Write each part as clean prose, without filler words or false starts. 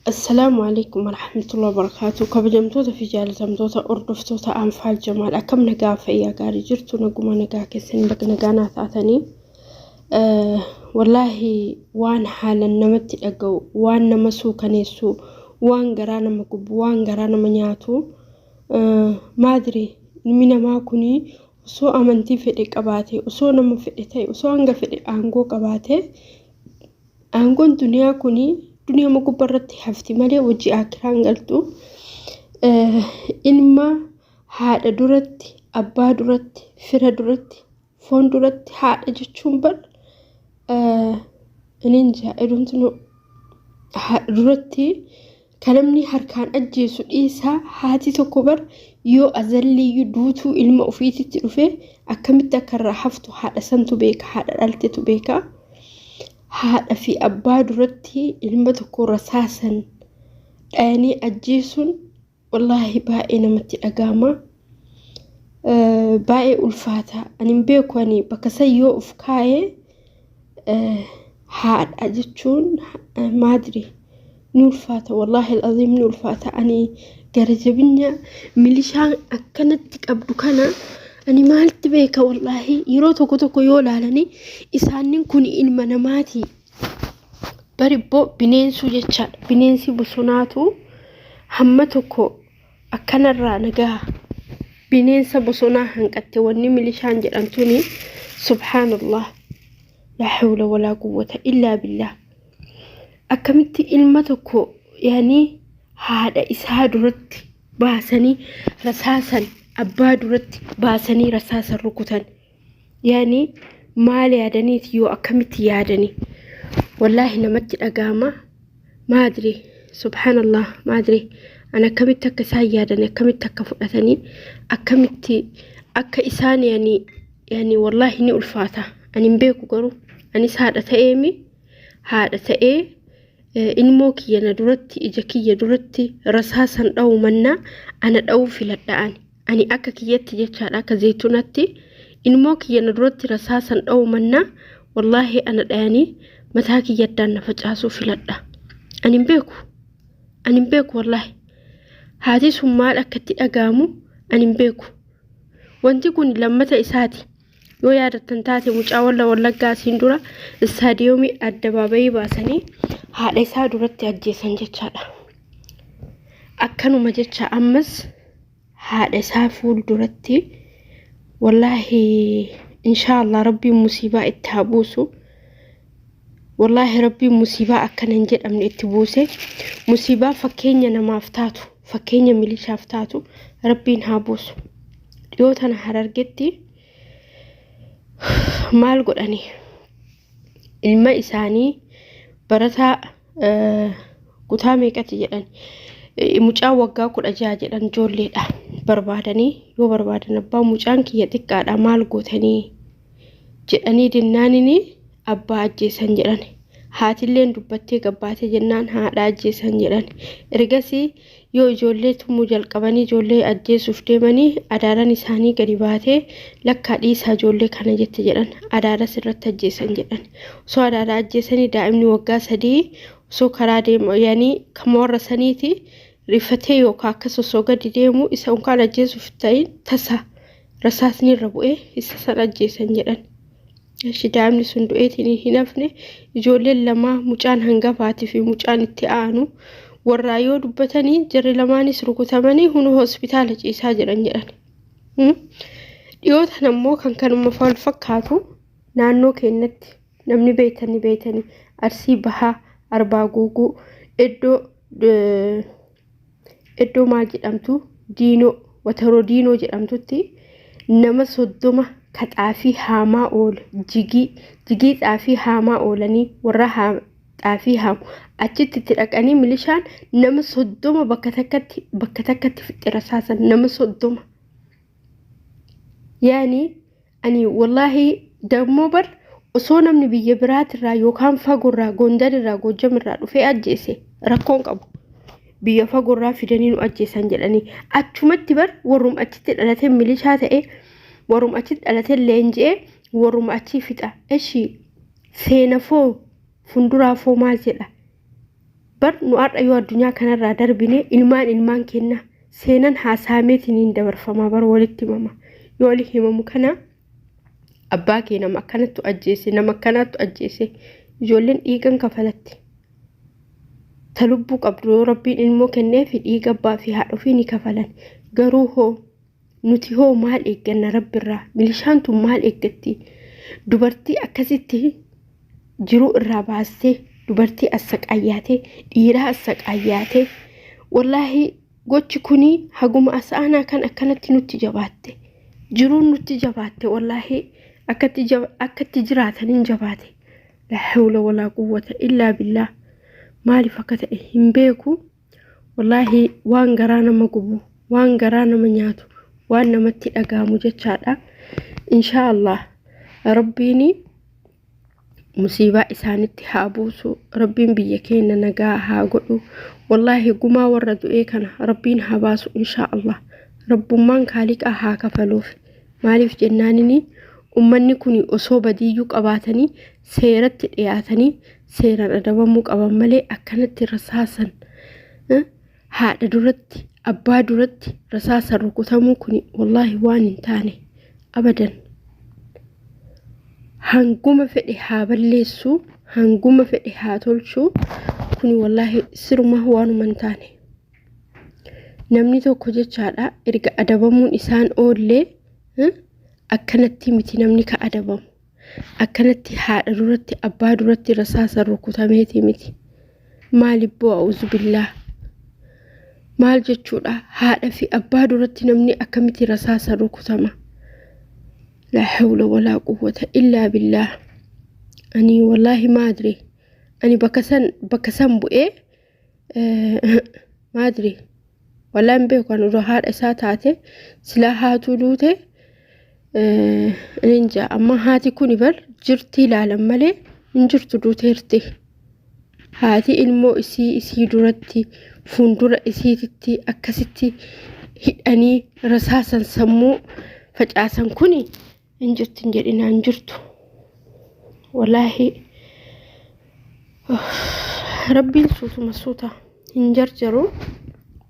Assalaamu alaikum warahmatullahi wabarakatuh. Kabajamtoota fi jaalatamtoota hordoftoota Anfaal Jamaal, akkam nagaa, fayyaa gaarii jirtu? Naguma nagaa keessan, baga nagaa naa taatanii. Wallaahi waan haalan namatti dhaga'u, waan nama suukaneessu, waan garaa nama gubu, waan garaa nama nyaatu. Maadri ilmi namaa kuni osoo amantii fedhe qabaate, osoo nama fedhe ta'e, osoo hanga fedhe aangoo qabaate, aangoon duniyaa kuni duniyaa gubbaa irratti hafti malee hojii akiraan galtu. Ilma haadha duratti, abbaa duratti, fira duratti, foon duratti, haadha jechuun bar inin jedhumtu, haadha duratti kan namni harkaan ajjeesu dhiisaa, haati tokko bar yoo azalliyyuu duutuu ilma ofiititti dhufe akkamitti akka irraa haftu haadha santu beeka, haadha dhaltetu beeka. Haadha fi abbaa duratti ilma tokko rasaasan dhayanii ajjeesuun wallaahi baay'ee namatti dhaga'ama. Baay'ee ulfaata. Ani hin beeku, ani bakka san yoo of kaa'ee, haadha jechuun maadri ni ulfaata, wallaahi al'aziim ni ulfaata. Ani gara jabinya milishaan akkanatti qabdu kana ani maalti beeka? Wallaahi yeroo tokko tokko yoo ilaalanii isaanin kun ilma namaati. Baribboo bineensuu jechaadha. Bineensi bosonaatu hamma tokko akkanarraa nagaa bineensa bosonaa hanqatte wanni milishaan jedhamtuni. Subhaanallah, laa hawla walaa quwwata illaa billah. Akkamitti ilma tokko yaanii haadha isaa duratti baasanii rasaasan, abbaa duratti baasanii rasaasan rukutan? Yaanii maal yaadaniiti yoo akkamitti yaadanii? Wallaahi namatti dhaga'ama. Maadri, subhaanallah, maadri an akkamitti akka isaan yaadanii, akkamitti akka fudhatanii, akkamitti akka isaan yaani wallaahi ni ulfaata. Ani hin beeku, garuu anis haadha ta'eemi, haadha ta'ee ilmoo kiyya na duratti, ija kiyya duratti rasaasan dha'u mannaa ana dha'uu filadha. Ani akka kiyyatti jechaadha, akka zaytuunatti ilmoo kiyya na duratti rasaasan dha'u mannaa wallaahi ana dhayanii mataa kiyya addaan na facaasuu filadha. Ani hin beeku, ani hin beeku, wallaahi haati sun maal akka itti dhaga'amu ani hin beeku. Wanti kun lammata isaati. Yoo yaadattan taate, mucaa walla Wallaggaa asiin dura istaadiyoomii addabaabayii baasanii haadha isaa duratti ajjeesan jechaadha. Akkanuma jecha ammas haadha isaa fuul duratti. Wallaahi inshaallah rabbiin musiibaa itti haa buusu. Wallaahi rabbiin musiibaa akkana hin jedhamne itti buuse. Musiibaa fakkeenya namaaf taatu, fakkeenya milishaaf taatu rabbiin haa buusu. Dhiyoo tana Harargetti maal godhani? Ilma isaanii barataa kutaa meeqatti jedhan, mucaa waggaa 16 jedhan, ijoolleedha barbaadanii. Yoo barbaadan abbaa mucaan kiyya xiqqaadha, maal gootanii jedhanii dinnaanini abbaa ajjeesan jedhan. Haatilleen dubbattee gabbaatee jennaan haadha ajjeesan jedhan. Ergasii yoo ijoollee tumuu jalqabanii ijoollee ajjeesuuf deemanii, adaadaan isaanii gadi baatee lakkaa dhiisaa ijoollee kana jette jedhan. Adaadas irratti ajjeesan jedhan. Osoo adaadaa ajjeesanii daa'imni waggaa 3 osoo karaa deemu, yaanii kama warra saniiti rifatee yookaan akkas osoo gadi deemu, isa unkaan ajjeesuuf ta'in tasa rasaasni irra bu'ee isa san ajjeesan jedhan. Ishi daa'imni sun du'eetiin hin hafne. Ijoolleen lama, mucaan hangafaatii fi mucaan itti aanu, warraa yoo dubbatanii jarri lamaanis rukutamanii hunu hospitaala ciisaa jiran jedhan. Dhiyoo tana immoo kan kanuma wal fakkaatu naannoo keenyatti namni beeytanii beeytanii Arsii Bahaa, Arbaa Guuguu, iddoo maal jedhamtu, Diinoo, Wataroo Diinoo jedhamtutti nama 30 ka xaafii haamaa oolu, jigii xaafii haamaa oolanii, warra xaafii haamu achitti itti dhaqanii milishaan nama 30 bakka takkatti fixxe rasaasan, nama 30. Yaani ani wallaahi dammoo bar osoo namni biyya biraatirraa yookaan fagoorraa, Gondarirraa, Goojjamirraa dhufee ajjeese rakkoon qabu. Biyya fagoorraa fidanii nu ajjeesan jedhanii achumatti bar warrum achitti dhalatee milishaa ta'e, warrum achitti dhalatee leenji'ee, warrum achii fixa. Eshi seenafoo funduraafoo maal jedha? Bar nu har'a yoo addunyaa kanarraa darbine ilmaan ilmaan kenna seenan haasaameetiin dabarfamaa bar walitti himama. Yoo wali himamu kana abbaa kee nama akkanattu ajjeese, nama akkanaattu ajjeese, ijoolleen dhiigan kafalatti. Ta lubbuu qabdu yoo Rabbiin ilmoo kenneefi dhiiga abbaa fi haadha ofii ni kafalan. Garuu hoo nuti hoo maal eegganna Rabbirraa? Milishaan tun maal eeggatti? Dubartii akkasitti jiruu irraa baastee, dubartii assaqaayyaatee, dhiiraa assaqaayyaatee, wallaahi gochi kuni haguma asa'anaa kan akkanatti nutti jabaatte, jiruun nutti jabaatte, wallaahi akkatti jiraataniin jabaate. La hawla walaa quwwata illaa billaah. Maaliif akka ta'e hin beeku. Wallaahi waan garaa nama gubu, waan garaa nama nyaatu, waan namatti dhaga'amu jechaadha. Inshaa Allah Rabbiin musiibaa isaanitti haa buusu. Rabbiin biyya keenya nagaa haa godhu. Wallaahi gumaa warra du'ee kana Rabbiin haa baasu inshaa Allah. Rabbummaan kaaliqaa haa kafaluuf. Maaliif jennaanini ummanni kun osoo badiiyyuu qabaatanii seeratti dhiyaatanii seeraan adabamuu qaban malee akkanatti rasaasan haadha duratti, abbaa duratti rasaasan rukutamuu kun wallaahi waan hin taane abadan. Hanguma fedhe haa balleessuu, hanguma fedhe haa tolchuu, kun wallaahi siruma waanuma hin taane. Namni tokko jechaadha erga adabamuun isaan oollee akkanatti miti namni ka adabamu. Akkanatti haadha duratti, abbaa duratti rasaasan rukutameeti miti. Maalibboo a'uuzu billaah. Maal jechuudha, haadha fi abbaa duratti namni akkamitti rasaasan rukutama? Laa hawla walaa quwwata illaa billaah. Ani wallaahi maadri. Ani bakka san bu'ee maadri. Wallaahi hin beeku, ani odoo haadha isaa taate silaa haatuu duute inni jaa. Amma haati kuni bar jirti ilaalan malee hin jirtu, duuteerti. Haati ilmoo isii isii duratti, fuuldura isiititti akkasitti hidhanii rasaasan sammuu facaasan kuni hin jirti hin jedhinaa, hin jirtu. Wallaahi Rabbiin suutuma suuta hin jarjaru.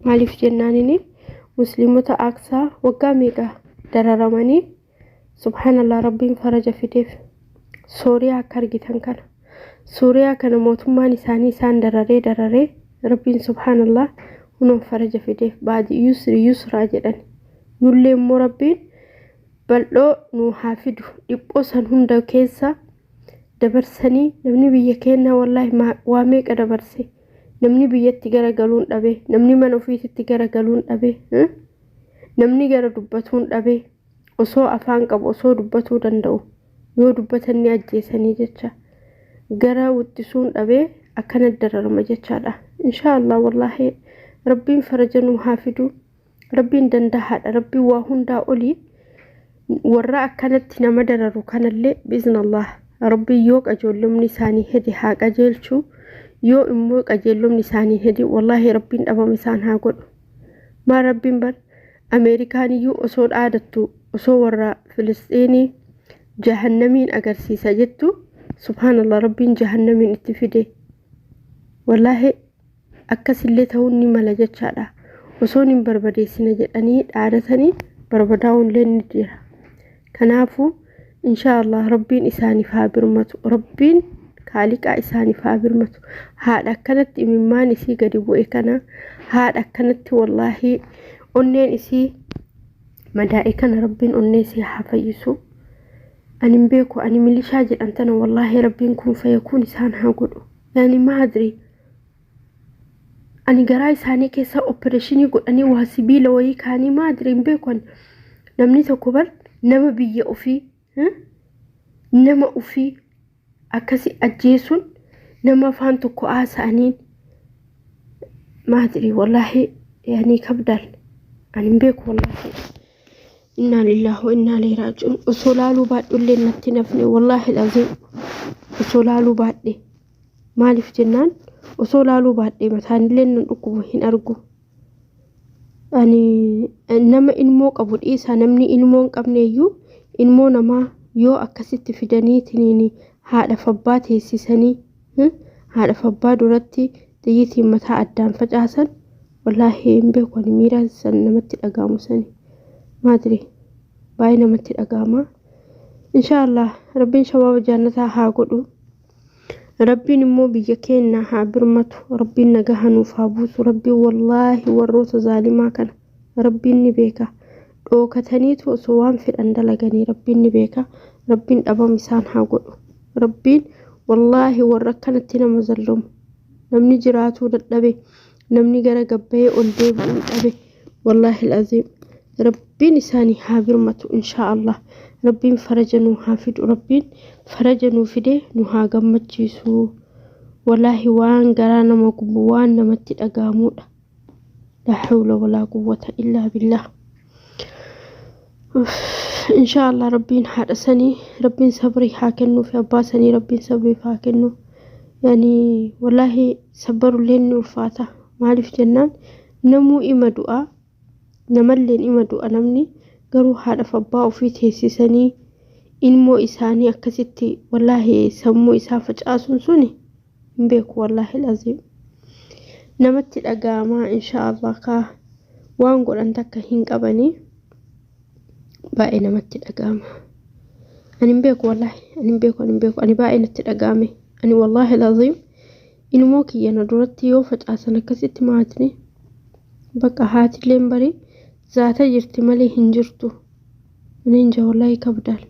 Maaliif jennaanini musliimota Aqsaa waggaa meeqa dararamanii, subhaanallah, Rabbiin faraja fideef. Sooriyaa akka argitan kana, Suuriyaa kana mootummaan isaanii isaan dararee dararee, Rabbiin subhaanallah hunoon faraja fideef. Baadi yusri yusraa jedhan. Nullee immoo Rabbiin bal'oo nuu haa fidu. Dhiphoo san hunda keessa dabarsanii namni biyya keenyaa wallaahi waa meeqa dabarse. Namni biyyatti garagaluun dhabe, namni mana ofiititti garagaluun dhabe, namni gara dubbatuun dhabe, osoo afaan qabu, osoo dubbatuu danda'u, yoo dubbatan ni ajjeesanii jecha gara wuxxisuun dhabee akkana dararama jechaadha. Inshaa Allah wallaahi Rabbiin faraja nuu haa fidu. Rabbiin dandahaadha. Rabbiin waa hundaa olii. Warra akkanatti nama dararu kanallee biiznallah Rabbiin yoo qajeellumni isaanii hede haa qajeelchu, yoo immoo qajeellumni isaanii hede wallaahi Rabbiin dhabama isaan haa godhu. Maal Rabbiin bar Ameerikaan iyyuu osoo dhaadattu, osoo warra Filistiinii jahannamiin agarsiisa jettu, subhaanallah, Rabbiin jahannamiin itti fide. Wallaahi akkasillee ta'uun ni mala jechaadha. Osoon hin barbadeessine jedhanii dhaadatanii barbadaa'uun illee ni jira. Kanaafuu inshaa Allah Rabbiin isaaniif haa birmatu. Rabbiin kaaliqaa isaaniif haa birmatu. Haadha akkanatti imimmaan isii gadi bu'e kana, haadha akkanatti wallaahi onneen isii madaa'e kana, Rabbiin onnee isii haa fayyisu. Ani hin beeku, ani milishaa jedhan tana wallaahi Rabbiin kun fayakuun isaan haa godhu. Yani maadri. Ani garaa isaanii keessa opereeshinii godhanii waa sibiila wayii kaanii maadri hin beeku ani. Namni tokko bar nama biyya ofii, nama ofii akkasi ajjeesuun, nama afaan tokko haasa'aniin, maadri wallaahi yani kabdaal. Ani hin beeku wallaahi. Innaa lillaahi wa innaa ilaihi raaji'uun. Osoo laaluu baadhullee natti nafne, wallaahi laziim osoo laaluu baadhe. Maaliif jennaan osoo laaluu baadhee mataanillee nan dhukkubu hin argu. Ani nama ilmoo qabu dhiisaa, namni ilmoo hin qabne iyyuu ilmoo namaa yoo akkasitti fidaniitiniin haadha abbaa teessisanii, haadha abbaa duratti Xiyyitiin mataa addaan facaasan wallaahi hin beeku ani miira san namatti dhaga'amu sani maadri baay'ee namatti dhaga'ama. Inshaallah rabbiin shabaaba jannataa haa godhu. Rabbiin immoo biyya keenya haa birmatu. Rabbiin nagaa nuuf haa buusu. Rabbiin wallaahi warroota zaalimaa kana rabbiin ni beeka. Dhookataniitu osoo waan fedhan dalaganii rabbiin ni beeka. Rabbiin dhabama isaan haa godhu. Rabbiin wallaahi warra akkanatti nama zallamu. Namni jiraatuu dadhabe, namni gara gabbayee ol deebi'uu dhabe. Wallaahi al'aziim. Rabbiin isaanii haa birmatu inshaallah. Rabbiin faraja nuu haa fidu. Rabbiin faraja nuu fidee nu haa gammachiisu. Wallaahi waan garaa nama gubu waan namatti dhaga'amudha. La hawla walaa quwwata illaa billah. Inshaallah rabbiin haadha sanii rabbiin sabrii haa kennuu fi abbaa sanii rabbiin sabriif haa kennu. Yani wallaahi sabbarullee ni ulfaata. Maaliif jennaan namuu ima du'a namalleen ima du'a namni garuu haadhaaf abbaa ofii teessisanii ilmoo isaanii akkasitti wallaahi sammuu isaa facaasuun suni hin beeku wallaahi laziim. Namatti dhaga'amaa inshaallah kaa waan godhan takka hin qabanii baay'ee namatti dhaga'ama. Ani hin beeku wallaahi ani hin beeku ani hin beeku ani baay'ee natti dhaga'ame ani wallaahi laziim ilmoo kiyya na duratti yoo facaasan akkasitti maatni bakka haatilleen barii zaata jirti malee hin jirtu. Ani hin jaa wallaahi kabdaal.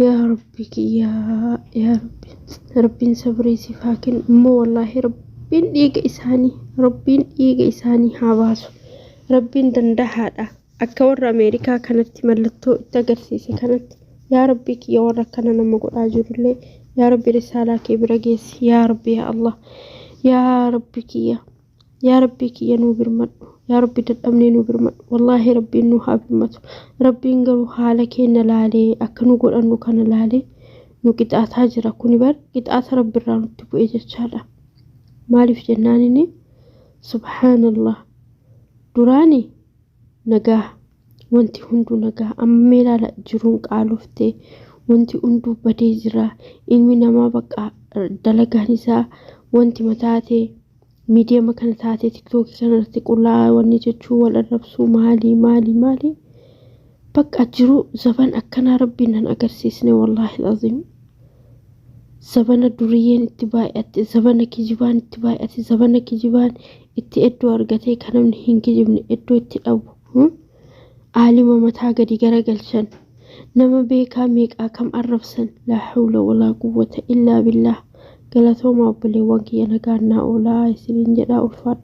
Yaa Rabbi kiyyaa yaa Rabbi Rabbiin sabrii siif haa kennu immoo wallaahi Rabbiin dhiiga isaanii Rabbiin dhiiga isaanii haa baasu. Rabbiin dandahaadha. Akka warra Ameerikaa kanatti mallattoo itti agarsiise kanatti yaa Rabbi kiyya warra akkana nama godhaa jirullee yaa Rabbi risaalaa kee bira geessi yaa Rabbi yaa Allah yaa Rabbi kiyya yaa Rabbi kiyya nuu birmadhu yaa Rabbi dadhabnee nuu birmadhu wallaahi Rabbiin nu haa birmatu. Rabbiin garuu haala keenya laalee akka nu godhannu kana laalee nu qixaataa jira kuni bar qixaata Rabbiirraa nutti bu'e jechaadha. Maaliif jennaan inni subhaanallah duraani nagaa wanti hunduu nagaa amma mee ilaala jiruun qaaloftee wanti hunduu badee jira ilmi namaa bakka dalagaan isaa wanti mataatee miidiyama kana taatee tiktookii kana irratti qullaa wanni jechuu wal arrabsuu maali maali maali bakka jiru zaban akkanaa rabbiin nan agarsiisne wallaahi aziim. Zabana duriyyeen itti baay'atte zabana kijibaan itti baay'ate zabana kijibaan itti iddoo argatee kan namni hin kijibne iddoo itti dhabu. Aalima mataa gadi garagalchan nama beekaa meeqaa kam arrabsan laa hawla walaa quwwata illaa billah. Galatoomaa obboleewwan kiyya nagaan naa oolaa isiniin jedhaa ulfaadha.